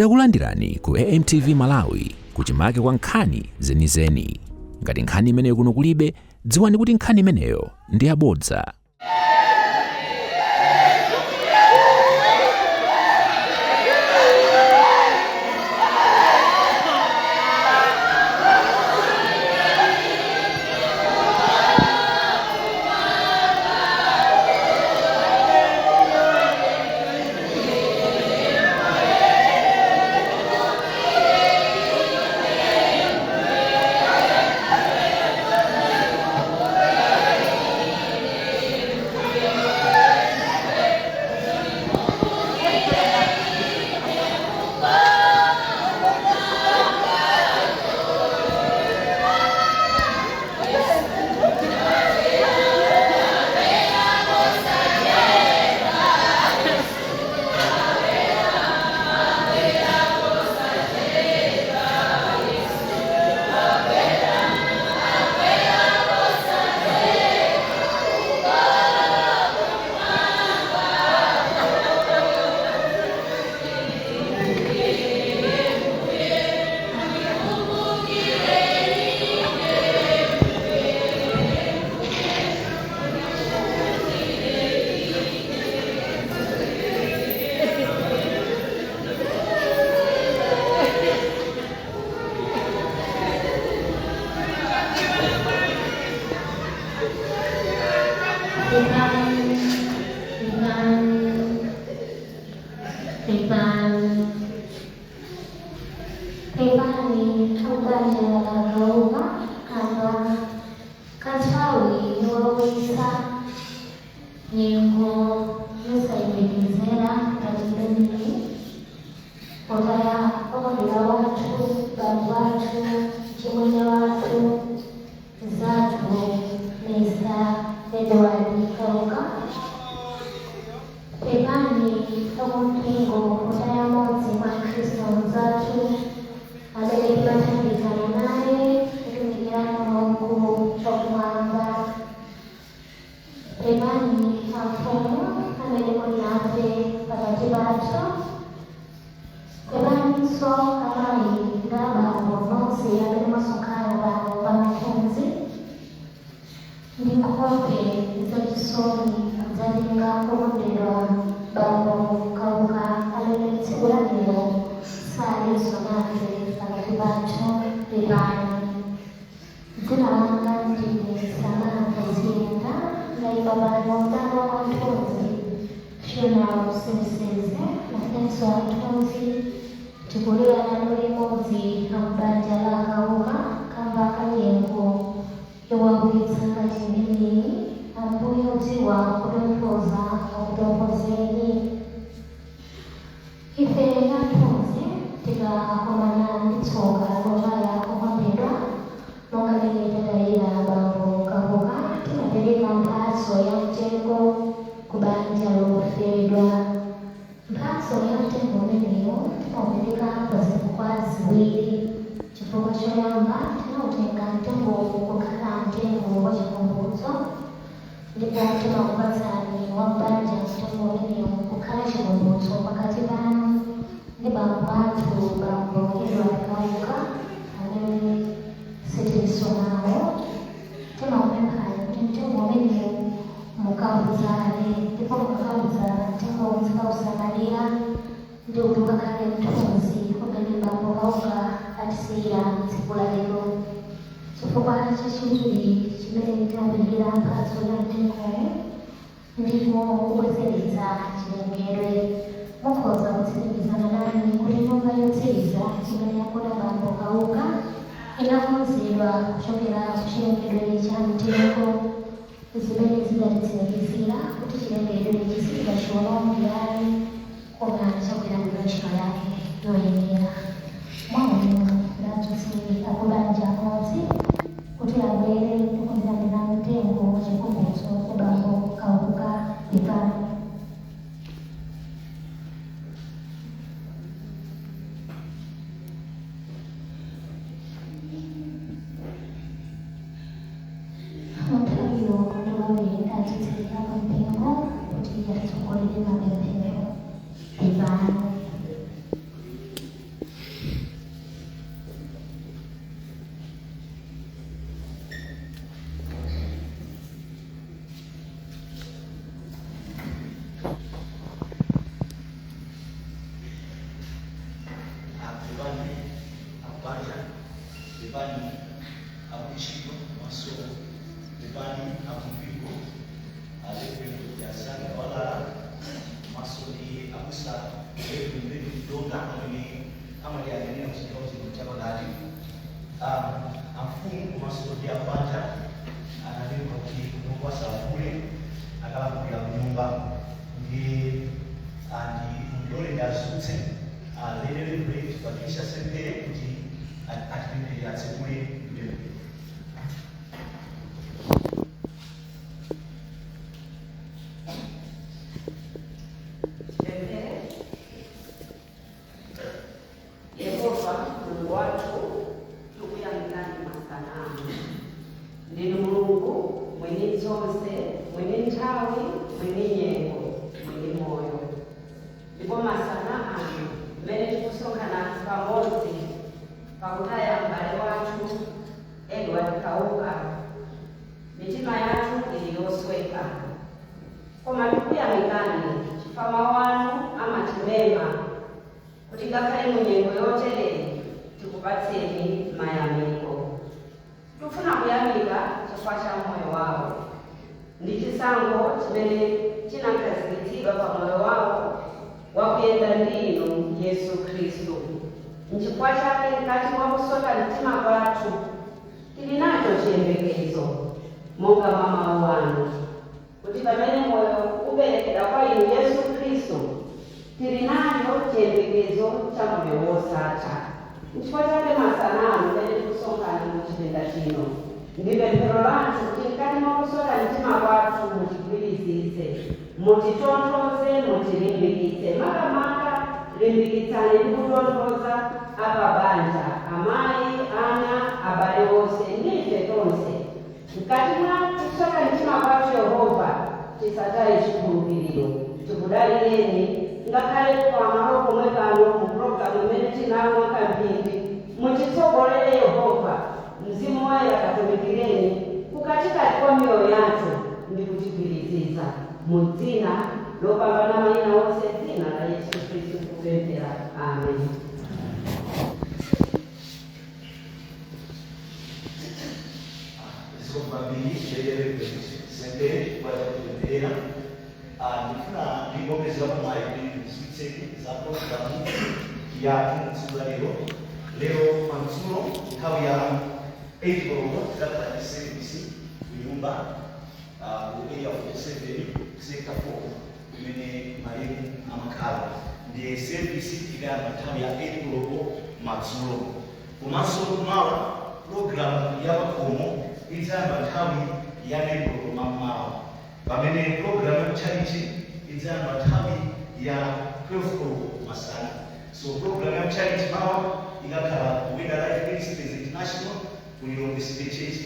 Takulandirani ku AMTV Malawi, kuchimake kwa nkhani zenizeni. Ngati nkhani imeneyo kuno kulibe, dziwani kuti nkhani imeneyo ndi yabodza. Pepani, pepani, pepani, pepani, akubanja la Kauka kamba ka nthawi yowawitsa, nyengo yosayembekezera ngati imeneyi, potaya okondedwa wathu, bambo athu, chimwene wathu, zathu, Mr. Edward Kauka. Pepani akumpingo potaya mmodzi mwa Khristu anzathu amene timathandizana naye kutumikira Mulungu wakumwamba. Pepani amfumu amene muli nafe pakati pathu. Pepaninso amayi ndi abambo nonse amene mwasonkhana pano pa mthunzi ndi nkhope zachisoni kudzatenga okondedwa bambo Kauka amene tsiku la lero salinso nafe pakati pathu. Pepani. Dzina langa ndine Samantha Ziyenda, ndayima pano m'malo mwa Mthunzi Funeral Services. Nafenso Mthunzi tikulira nanu limodzi akubanja la Kauka kamba ka nyengo yowawitsa ngati imeneyi. Ambuye odziwa kutonthoza akutonthozeni. Ife Amthunzi tikakumana ndi tsoka lotaya okondedwa monga mene tatayira bambo Kauka, timapereka mphatso ya mtengo ku banja lofedwa. Mphatso ya mtengo umeneyo timaupereka pa zifukwa ziwiri. Chifukwa choyamba, tinautenga mtengowu kukhala mtengo wa chikumbutso, ndipo timakupatsani wabanja mtengo umenewu kukhala chikumbutso pakati panu ndi bambo athu, bambo Edward Kauka, amene sitilinso nawo. Timakupemphani kuti mtengo umenewu mukaudzale, ndipo mukakaudzala mtengo muzikausamalira ndi kuti ukakhale mthunzi umene bambo Kauka atisiyira tsiku la lero. Chifukwa chachiwiri chimene timaperekera mphatso ya mtengowu ndipo kubwezeretsa chilengedwe. Mukhoza kutsimikizana nani kuti nyumba yotsiriza imene yakoda bambo Kauka inakonzedwa kuchokera ku chilengedwe cha mtengo, zimene zidatitsimikizira kuti chilengedwe chisikachiwononge ayi, koma chagwira bwino ntchito yake yoyenera. Mwaulemu ndadzutse akubanja amodzi kuti abwere ndi kulandira mtengo wa chikumbutso cha bambo Kauka. Pepani. Nthawiyo ndilole adzutse akumpingo kuti atitsogolere mapemphero. Pepani. Pepani akuntchito komanso pepani akumpingo, a Reverend Yasanga Walala komanso ndi abusa Reverend David Donga amene amaliyang'anira kuchigawo chino chapakati. Amfumu komanso ndi abanja analemba kuti nokwasalankhule, akalankhulira kunyumba. Ndi andi mndilole ndiazutse Lady Reverend Patricia Sempere kuti atipempherere, atsekule mpemphero. Tipemphere. Yehova Mulungu wathu, tikuyamikani masana ano. Ndinu Mulungu mwini zonse, mwini nthawi, mwini nyengo, mwini moyo. Ndipo masana ano mmene tikusonkhana pamodzi pakutaya m'bale wathu Edward Kauka, mitima yathu ili yosweka, koma tikuyamikani chifukwa mawu anu amatimema kuti ngakhale mu nyengo yotereyi tikupatseni mayamiko. Tikufuna kuyamika chifukwa cha moyo wawo ndi chisankho chimene chinakhazikitsidwa pa moyo wawo wakuyenda ndi inu Yesu Khristu. Nchifukwa chake mkati mwa kusweka mtima kwathu tili nacho chiyembekezo monga mwa mawu anu, kuti pamene moyo uperekedwa kwa inu Yesu Khristu, tili nacho chiyembekezo cha moyo wosatha. Nchifukwa chake masana ano mmene tikusonkhana mu chipinda chino, ndi pemphero lathu kuti mkati mwa kusweka mtima kwathu mutigwirizitse, mutitonthoze, mutilimbikitse. Makamaka limbikitsani ndi kutonthoza apabanja, amayi, ana, abale onse ndife tonse. Mkati mwa kusweka mtima kwathu Yehova, tisataye chikhulupiriro, tikudalireni. Ngakhale pamalo pomwe pano mu pulogalamu imene tinawo mwakambiri, mutitsogolere Yehova. Mzimu Woyera katumikireni kukatikati kwa miyoyo yathu ndi kutigwiriziza. Mu dzina lopambana mayina onse, dzina la Yesu Khristu, kupemphera, amen. Zikomo kwambiri, Lady Reverend Sempere, chifukwa chakutipempherera. Ndifuna ndingopezerapo mwayi kuti ndizitseke za programu yathu tsiku la lero. Lero madzulo nthawi ya 8 koloko tikakhala ndi service kunyumba ku Area 47 Sector 4 kumene malemu amakhala. Ndi service ikayamba nthawi ya 8 koloko madzulo. Komanso mawa program ya pakhomo idzayamba nthawi ya 9 koloko mammawa, pamene program ya mtchalichi idzayamba nthawi ya 12 koloko masana. So program ya mtchalichi mawa ikakhala ku Word Alive Ministries International ku Lilongwe City Church,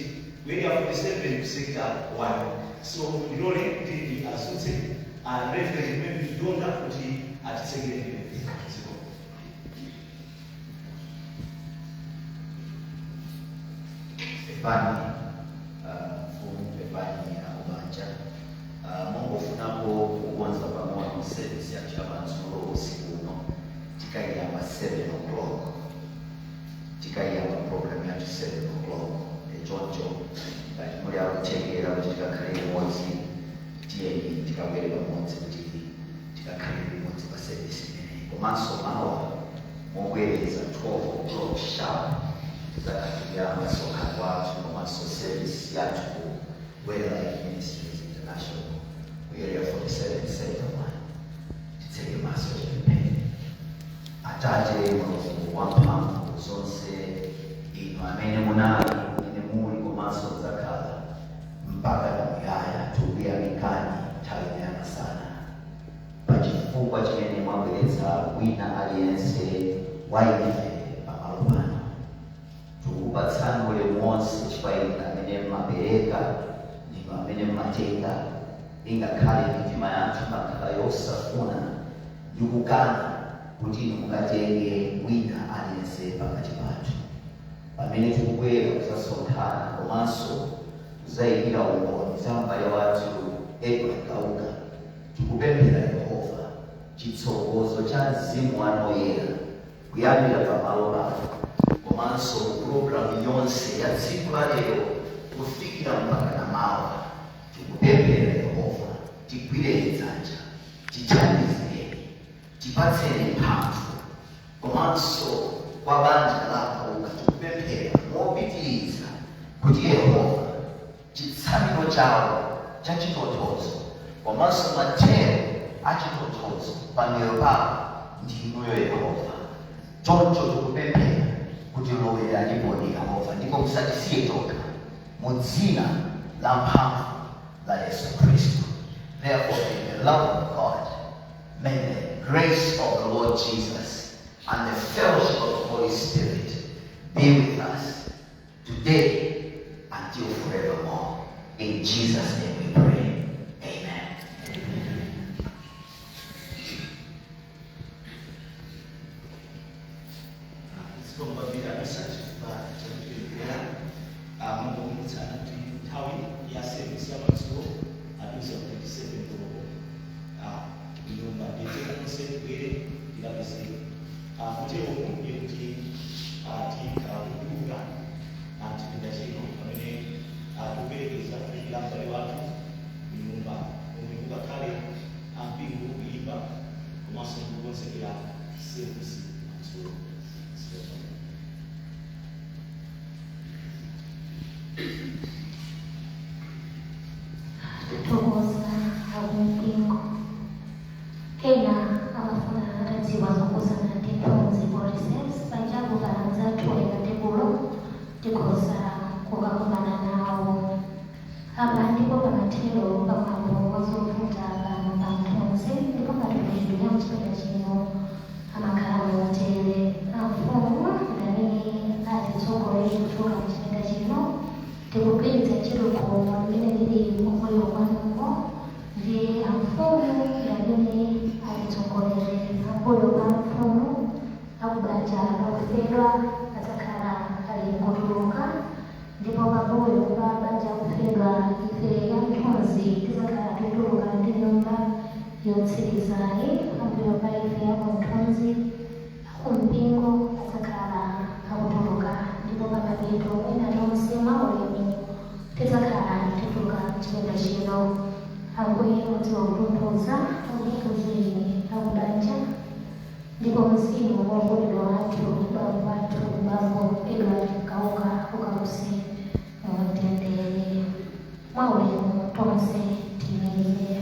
ku Area 47 Sector 1. So ndilole kuti ndi azutse a Reverend Melvin Donga kuti atitsekere. Zikomo. Pepani mfumu, pepani akubanja. Mongofunako kukonza pang'ono, service yathu yamadzulo usiku uno tikayiyamba 7 o'clock, tikayiyamba program yathu 7 o'clock. Choncho ngati muli akuthekera kuti tikakhale limodzi, tiyeni tikabwere pamodzi kuti tikakhale limodzi pa service imeneyi. Komanso mawa mobwereza 12 o'clock sharp tidzakhala msonkhano wathu komanso service yathu ku Word Alive Ministries International ku Area 47 Sector 1. Titseke maso, tipemphere. Atate Mulungu wamphamvu zonse, inu amene munali, amene muli komanso mudzakhala mpaka muyaya, tikuyamikani nthawi ino yamasana pachifukwa chimene mwabweretsa wina aliyense wa ife pamalo pano. Tikukupatsani ulemu wonse chifukwa inu amene mmapereka, ndinu amene mmatenga. Ingakhale mitima yathu makhala yosafuna ndi kukana kuti inu mukatenge wina aliyense pakati pathu, pamene tikubwera kuzasonkhana komanso kuzayikira umboni za m'bale wathu Edward Kauka, tikupemphera Yehova chitsogozo cha Mzimu wanu Woyera kuyambira pamalo pano. Komanso pulogalamu yonse ya tsiku la lero kufikira mpaka na mawa, tikupemphera Yehova, tigwireni dzanja, tithandizeni, tipatseni mphamvu. Komanso kwa banja la Kauka tikupemphera mopitiriza kuti Yehova, chitsamiro chawo cha chitonthozo komanso mathero a chitonthozo pamioyo pawo ndi inuyo Yehova. Choncho tikupemphera kuti lowereranipo Yehova, ndipo musatisiye tokha, mu dzina la mphamvu la Yesu Khristu. Therefore, may the love of God, may the grace of the Lord Jesus and the fellowship of the Holy Spirit be with us today until forevermore. In Jesus' name we pray. Amen. Zikomo abusa chifukwa chakutipemphera. Mungokumbutsana kuti nthawi ya service ya madzulo atiuza kuti ndi 7 koloko kunyumba, ndiyeteka nonse tibwere tikapezeke. Kuteroku ndiye kuti tikhala kutuluka chipinda chino pamene tikuperekeza kufikira m'bale wathu kunyumba omwe kukakhale ampingo kuyimba komanso ndikukonzekera service madzulo. Zikomo. Thokoza akumpingo. Ena amafuna atadziwa zokhudzana ndi Mthunzi Polices, panjapo pala anzathu ena tebulo, tikhoza kukakumana nawo. Apa ndipo pamathero pamwambo wazovuta pano pa Mthunzi, ndipo matulukidwe ya mchipinda chino amakhala motere: amfumu amene atitsogolere kutuluka mchipinda chino, tikugwiritsa ntchito khomo limene lili kumbuyo kwanuko, ndi amfumu amene atitsogolere. Pambuyo pa mfumu, akubanja lokufedwa adzakhala ali nkutuluka, ndipo pambuyo pa banja kufedwa, ife ya Mthunzi tizakhala tikutuluka ndi nyumba yotsirizayi. Pambuyo pa ife ya kumthunzi, akumpingo adzakhala akutuluka, ndipo pamapeto ena tonse mwaulemu tidzakhala tituluka mchipinda chino. Ambuye odziwa kutonthoza akutonthozeni akubanja, ndipo mzimu wokondedwa wathu, bambo wathu, bambo Edward Kauka, ukause mumtendere. Mwaulemu tonse tiyimirire.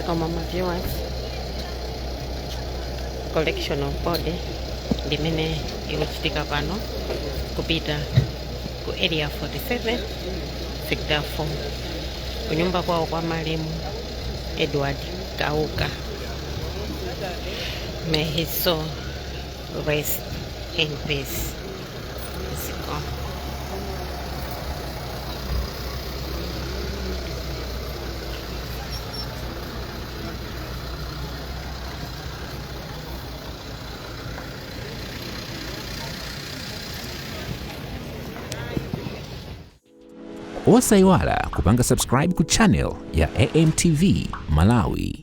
Zikomo ma viewers. Collection of body ndimene ikuchitika pano, kupita ku Area 47, Sector 4, kunyumba kwawo kwa malemu Edward Kauka. May his soul rest in peace. Zikomo. Osayiwala kupanga subscribe ku channel ya AMTV Malawi.